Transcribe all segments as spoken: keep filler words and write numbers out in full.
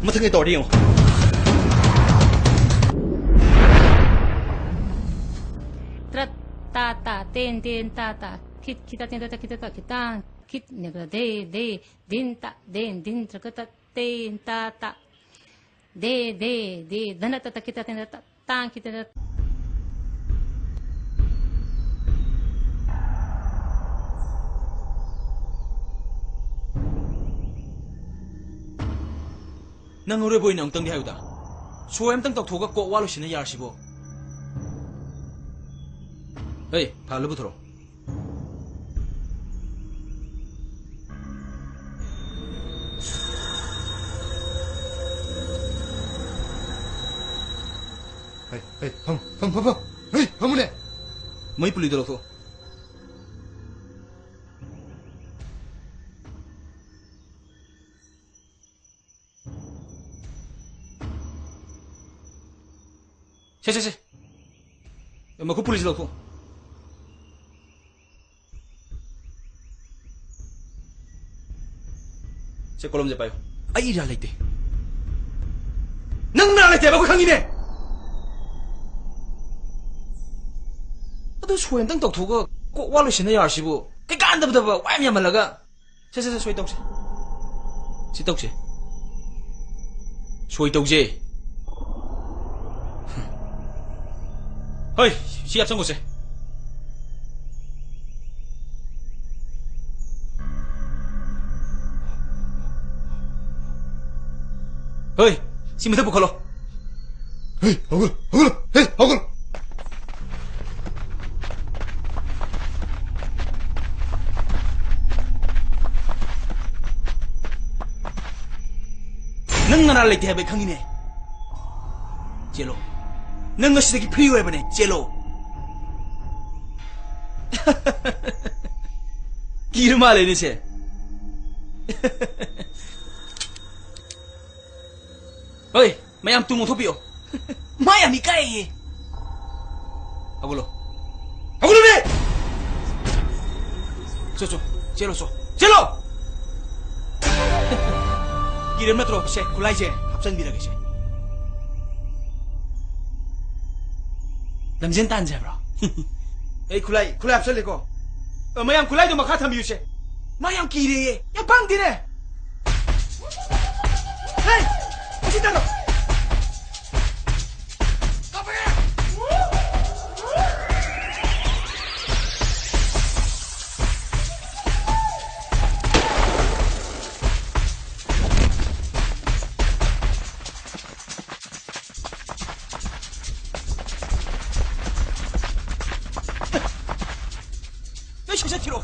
ꯃꯊꯪꯒꯤ ꯇꯧꯔꯗꯤ ꯌꯦꯡꯉꯣ꯫ ꯇ꯭ꯔꯠ ꯇꯥ ꯇꯥ ꯇꯦꯟ ꯇꯦꯟ ꯇꯥ ꯇꯥ ꯈꯤꯠ ꯈꯤꯇ ꯇꯦꯟ ꯇ ꯈꯤꯇ ꯇ ꯈꯤꯇꯥꯡ ꯈꯤꯠ ꯅꯦꯒ꯭ꯔ ꯗꯦ ꯗꯦ ꯗꯤꯟ ꯇ ꯗꯦꯟ ꯗꯤꯟ ꯇ꯭ꯔꯀ ꯇ ꯇꯦꯟ ꯇ ꯇ ꯗꯦ ꯗꯦ ꯗꯦ ꯙꯅ ꯇ ꯇ ꯈꯤꯇ ꯇꯦꯟ ꯇ ꯇ ꯇꯥꯡ ꯈꯤꯇ ꯇ꯫ ꯅꯪ ꯑꯔꯣꯏꯕ ꯑꯣꯏꯅ ꯑꯃꯨꯛꯇꯪꯗꯤ ꯍꯥꯏꯌꯨꯗ꯫ ꯁꯣꯏ ꯑꯝꯇꯪ ꯇꯧꯊꯣꯛꯑꯒ ꯀꯣꯛ ꯋꯥ ꯂꯣꯏꯁꯤꯟꯅ ꯌꯥꯔꯁꯤꯕꯣ? ꯍꯩ, ꯐꯥꯜꯗꯨ ꯄꯨꯊꯣꯔꯛꯑꯣ꯫ ꯍꯩ, ꯍꯩ, ꯐꯝ, ꯐꯝ, ꯐꯝ, ꯐꯝ꯫ ꯍꯩ, ꯐꯝꯃꯨꯅꯦ꯫ ꯃꯩ ꯄꯨꯂꯤꯗꯣ ꯂꯧꯊꯣꯛꯑꯣ꯫ ꯁꯦ, ꯁꯦ, ꯁꯦ꯫ ꯃꯈꯨ ꯄꯨꯂꯤꯁ ꯂꯧꯊꯣꯛ꯫ ꯁꯦ, ꯀꯣꯂꯣꯝꯁꯦ ꯄꯥꯏꯌꯨ꯫ ꯑꯩ ꯏꯔꯥ ꯂꯩꯇꯦ꯫ ꯅꯪ ꯅꯔꯥ ꯂꯩꯇꯦ ꯍꯥꯏꯕ ꯑꯩꯈꯣꯏ ꯈꯪꯉꯤꯅꯦ꯫ ꯑꯗꯨ ꯁꯣꯏ ꯑꯝꯇꯪ ꯇꯧꯊꯣꯛꯑꯒ ꯀꯣꯛ ꯋꯥ ꯂꯣꯏꯁꯤꯟꯅ ꯌꯥꯔꯁꯤꯕꯨ꯫ ꯀꯩ ꯀꯥꯟꯗꯕꯗꯕ ꯋꯥ ꯌꯥꯝ ꯌꯥꯝꯍꯜꯂꯒ꯫ ꯁꯦ, ꯁꯦ, ꯁꯦ, ꯁꯣꯏ ꯇꯧꯁꯦ꯫ ꯁꯤ ꯇꯧꯁꯦ꯫ ꯁꯣꯏ ꯇꯧꯁꯦ꯫ ꯍꯣꯏ, ꯁꯤ ꯍꯥꯞꯆꯟꯈꯣꯁꯦ꯫ ꯍꯣꯏ, ꯁꯤ ꯃꯊꯛ ꯄꯨꯈꯠꯂꯣ꯫ ꯍꯦ, ꯍꯧꯒꯠꯂꯣ, ꯍꯧꯒꯠꯂꯣ, ꯍꯦ, ꯍꯧꯒꯠꯂꯣ꯫ ꯅꯪ ꯅꯔꯥ ꯂꯩꯇꯦ ꯍꯥꯏꯕ ꯑꯩ ꯈꯪꯉꯤꯅꯦ꯫ ꯆꯦꯜꯂꯣ꯫ ꯅꯪ ꯉꯁꯤꯗꯒꯤ ꯐ꯭ꯔꯤ ꯑꯣꯏꯔꯕꯅꯦ꯫ ꯆꯦꯜꯂꯣ꯫ ꯀꯤꯔ ꯃꯥꯜꯂꯦꯅꯦ ꯁꯦ꯫ ꯍꯣꯏ, ꯃꯌꯥꯝ ꯇꯨ ꯑꯣꯟꯊꯣꯛꯄꯤꯌꯣ꯫ ꯃꯥ ꯌꯥꯝ ꯏꯀꯥꯏꯌꯦ꯫ ꯍꯧꯒꯠꯂꯣ꯫ ꯍꯧꯒꯠꯂꯨꯅꯦ! ꯆꯣ, ꯆꯣ, ꯆꯦꯜꯂꯣ, ꯆꯣ, ꯆꯦꯜꯂꯣ! ꯀꯤꯔꯝ ꯅꯠꯇ꯭ꯔꯣ? ꯁꯦ, ꯈꯨꯠꯂꯥꯏꯁꯦ ꯍꯥꯞꯆꯤꯟꯕꯤꯔꯒꯦ, ꯁꯦ꯫ ꯂꯝꯖꯦꯟ ꯇꯥꯟꯁꯦ ꯍꯥꯏꯕ꯭ꯔꯣ? ꯑꯩ ꯈꯨꯠꯂꯥꯏ, ꯈꯨꯠꯂꯥꯏ ꯍꯥꯞꯆꯜꯂꯦꯀꯣ꯫ ꯑ, ꯃꯌꯥꯝ, ꯈꯨꯠꯂꯥꯏꯗꯣ ꯃꯈꯥ ꯊꯝꯕꯤꯌꯨꯁꯦ꯫ ꯃꯥ ꯌꯥꯝ ꯀꯤꯔꯦꯌꯦ꯫ ꯌꯥꯝ ꯄꯥꯡꯗꯦꯅꯦ꯫ ꯍꯦ! ꯃꯁꯤ ꯇꯥꯗꯣ! ꯅꯣꯏ ꯁꯠ ꯁꯠ ꯊꯤꯔꯛꯑꯣ꯫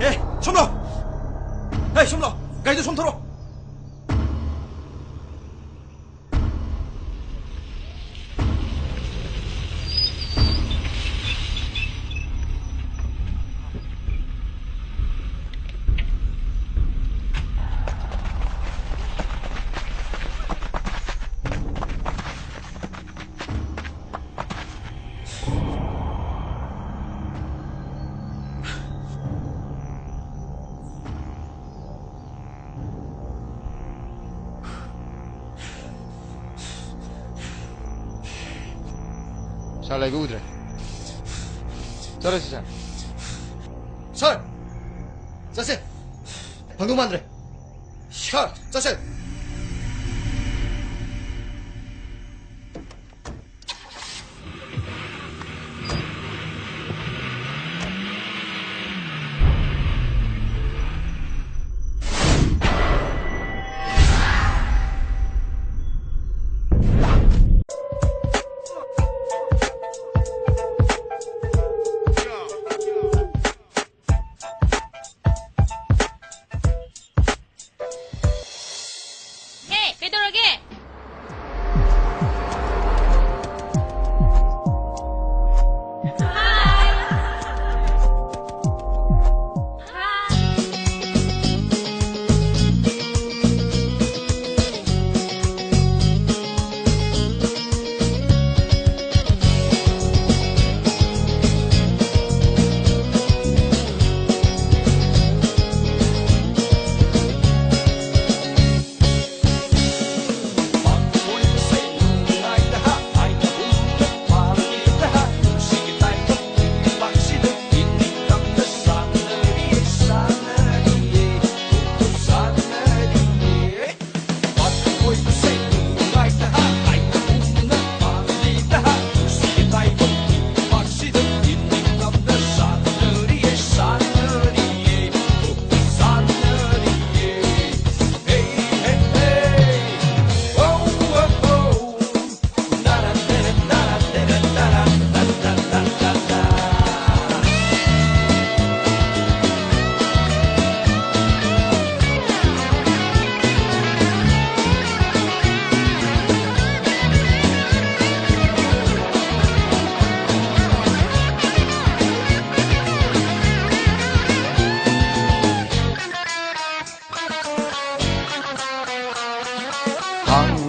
ꯑꯦ, ꯁꯣꯝ ꯂꯥꯎ! ꯑꯦ, ꯁꯣꯝ ꯂꯥꯎ! ꯒꯥꯔꯤꯗꯣ ꯁꯣꯝ ꯊꯧꯔꯣ! ꯁꯥꯔ ꯂꯩꯕ ꯎꯗ꯭ꯔꯦ꯫ ꯆꯠꯂꯁꯤ, ꯁꯥꯔ꯫ ꯁꯥꯔ! ꯆꯠꯁꯦ꯫ ꯐꯪꯗꯧ ꯃꯥꯟꯗ꯭ꯔꯦ꯫ ꯁꯥꯔ, ꯆꯠꯁꯦ꯫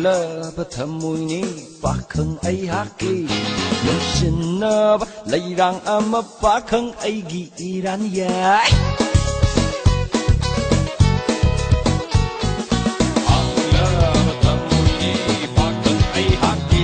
ꯂꯕ ꯊꯃꯣꯏꯅꯤ ꯄꯥꯈꯪ ꯑꯩꯍꯥꯛꯀꯤ, ꯅꯨꯡꯁꯤꯅꯕ ꯂꯩꯔꯥꯡ ꯑꯃ ꯄꯥꯈꯪ ꯑꯩꯒꯤ ꯏꯔꯥꯟ ꯌꯥꯏ꯫ ꯄꯥꯈꯪ ꯑꯩꯍꯥꯛꯀꯤ,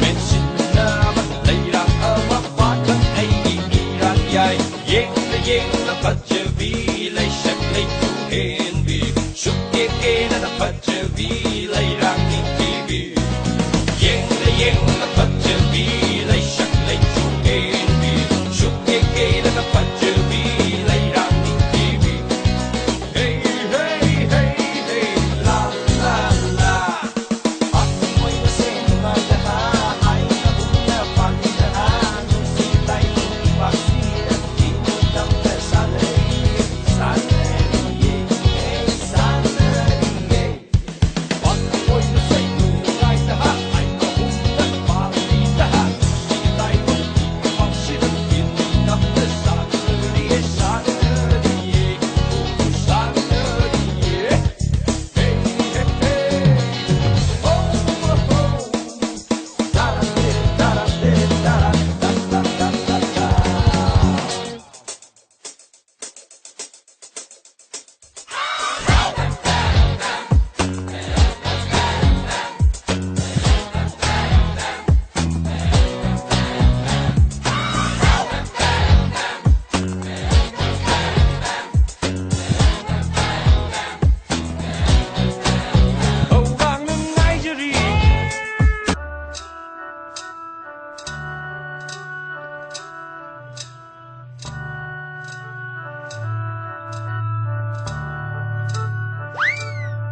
ꯃꯦꯟꯁꯤꯟꯅꯕ ꯂꯩꯔꯥꯡ ꯑꯃ ꯄꯥꯈꯪ ꯑꯩꯒꯤ ꯏꯔꯥꯟ ꯌꯥꯏ꯫ ꯌꯦꯡꯅ ꯌꯦꯡꯅ ꯐꯖꯕꯤ, ꯂꯩꯁꯛ ꯂꯩꯆꯨ ꯍꯦꯟꯕꯤ, ꯁꯨꯛ ꯌꯦꯡ ꯌꯦꯡꯗꯅ ꯐꯖꯕꯤ ꯂꯩꯔꯥꯡ ꯅꯤꯡꯊꯤꯕꯤ꯫ ꯌꯦꯡꯅ ꯌꯦꯡꯅ ꯐꯖꯕꯤ, ꯂꯩꯁꯛ ꯂꯩꯆꯨ ꯍꯦꯟꯕꯤ, ꯁꯨꯛ ꯌꯦꯡ ꯌꯦꯡꯗꯅ ꯐꯖꯕꯤ ꯂꯩꯔꯥꯡ ꯅꯤꯡꯊꯤꯕꯤ꯫ ꯍꯦ, ꯍꯦ, ꯍꯦ, ꯍꯦ, ꯂꯥ, ꯂꯥ, ꯂꯥ꯫ ꯊꯧꯔꯥꯡꯅ ꯉꯥꯏꯖꯔꯤ꯫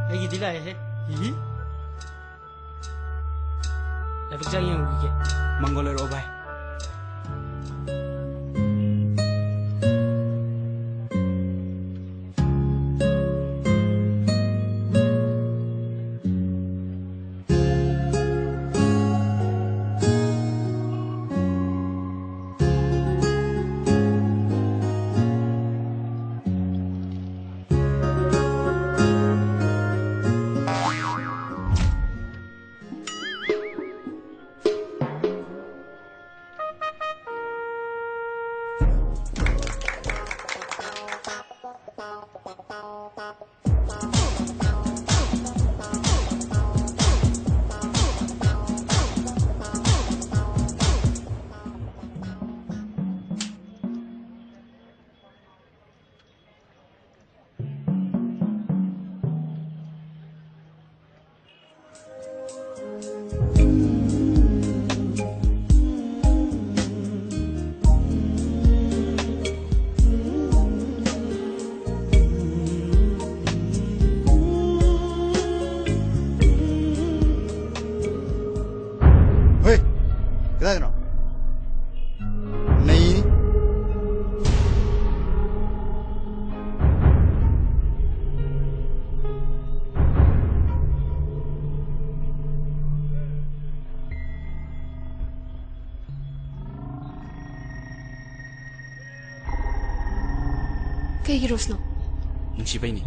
ꯑꯩꯒꯤꯗꯤ ꯂꯥꯛꯑꯦꯍꯦ꯫ ꯏ? ꯂꯥꯏꯕꯛ ꯆꯥꯡ ꯌꯦꯡꯉꯨꯈꯤꯒꯦ꯫ ꯃꯪꯒꯣꯜ ꯑꯣꯏꯔꯛꯑꯣ ꯚꯥꯏ꯫ ꯀꯩꯒꯤ ꯔꯣꯁꯅꯣ? ꯅꯨꯡꯁꯤꯕꯩꯅꯤ꯫